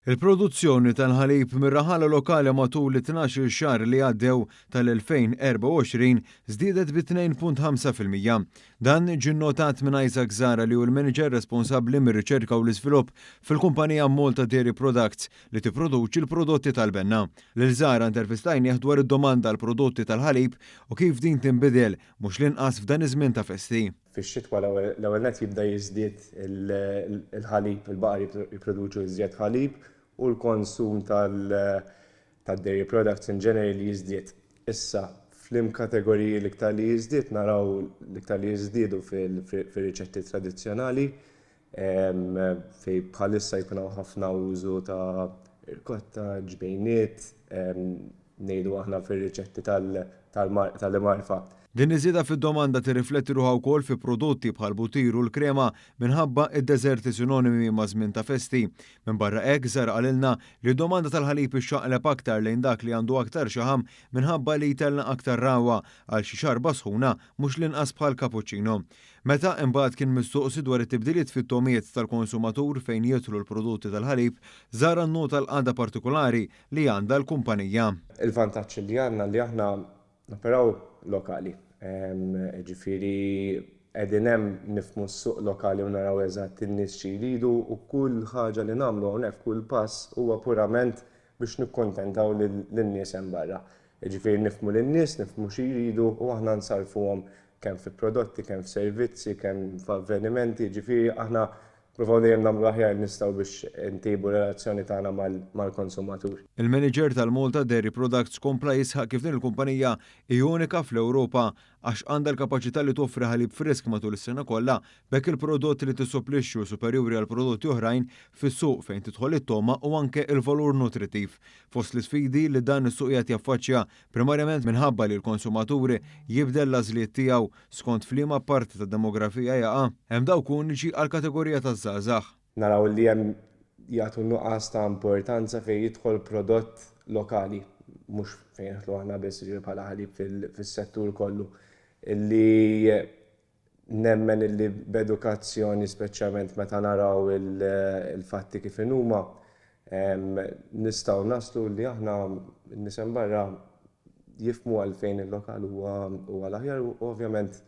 Il-produzzjoni tal-ħalib mir-raħala lokali matul it-tnax-il xahar li għaddew tal-2024 żdiedet bi 2.5%. Dan ġie nnotat minn Isaac Zahra li hu l-manager responsabbli mir-riċerka u l-iżvilupp fil-kumpanija Malta Dairy Products li tipproduċi l-prodotti tal-benna. Lil Zahra intervistajnieh dwar id-domanda għall-prodotti tal-ħalib u kif din tinbidel mhux l-inqas f'dan iż-żmien ta' festi. Fix-xitwa l-ewwel nett jibda jiżdied il-ħalib, il-baqar jipproduċu iżjed ħalib u l-konsum tad-dairy products in general jiżdied. Issa, f'liem kategoriji l-iktar li jiżdied naraw l-iktar li jiżdiedu fir-riċetti tradizzjonali fejn bħalissa jkun hawn ħafna użu ta' irkotta, ġbejniet, ngħidu aħna fir-riċetti tal-imgħarfa. Din iż-żieda fid-domanda tirrifletti ruħha wkoll fi prodotti bħall-butir u l-krema minħabba d-deżerti sinonimi ma' żmien ta' festi. Minbarra hekk, Zahra qalilna li d-domanda tal-ħalib ixxaqleb aktar lejn dak li għandu aktar xaħam minħabba li jtellna aktar ragħwa għal xi xarba sħuna mhux l-inqas bħal cappuccino. Meta, imbagħad, kien mistoqsi dwar it-tibdiliet fit-togħmiet tal-konsumatur fejn jidħlu l-prodotti tal-ħalib, Zahra nnota l-qagħda partikulari li għandha l-kumpanija. Il-vantaġġ li għandna li aħna noperaw lokali. Jiġifieri qegħdin hemm nifhmu s-suq lokali u naraw eżatt in-nies xi jridu u kull ħaġa li nagħmlu hawnhekk, kull pass huwa purament biex nikkuntentaw lin-nies hemm barra. Jiġifieri nifhmu lin-nies, nifhmu xi jridu u aħna nsarrfuhom kemm fi prodotti, kemm f'servizzi, kemm f'avvenimenti, jiġifieri aħna nippruvaw dejjem nagħmlu l-aħjar li nistgħu biex intejbu r-relazzjoni tagħna mal-konsumatur. Il-manager tal-Malta Dairy Products kompla jisħaq kif din il-kumpanija hi unika fl-Ewropa għax għandha l-kapaċità li toffri ħalib frisk matul is-sena kollha, b'hekk il-prodott li tissupplixxi hu superjuri għal prodotti oħrajn fis-suq fejn tidħol it-togħma u anke l-valur nutrittiv. Fost l-isfidi li dan is-suq qiegħed jaffaċċja Primarjament minħabba li l-konsumatur jibdel l-għażliet tiegħu skont f'liema parti tad-demografija jaqa', hemm dawk uniċi għall-kategorija taż-żgħażagħ. Naraw li hemm jagħtu nuqqas ta' importanza fejn jidħol prodott lokali, mhux fejn nidħlu aħna biss, jiġifieri bħala ħalib fis-settur kollu, li Nemmen illi b'edukazzjoni speċjalment meta naraw il-fatti kif inhuma, nistgħu naslu li aħna n-nies hemm barra jifhmu għalfejn il-lokal huwa l-aħjar u ovvjament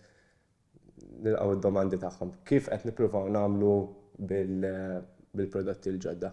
nilqgħu d-domandi tagħhom. Kif qed nippruvaw nagħmlu bil-prodotti l-ġodda.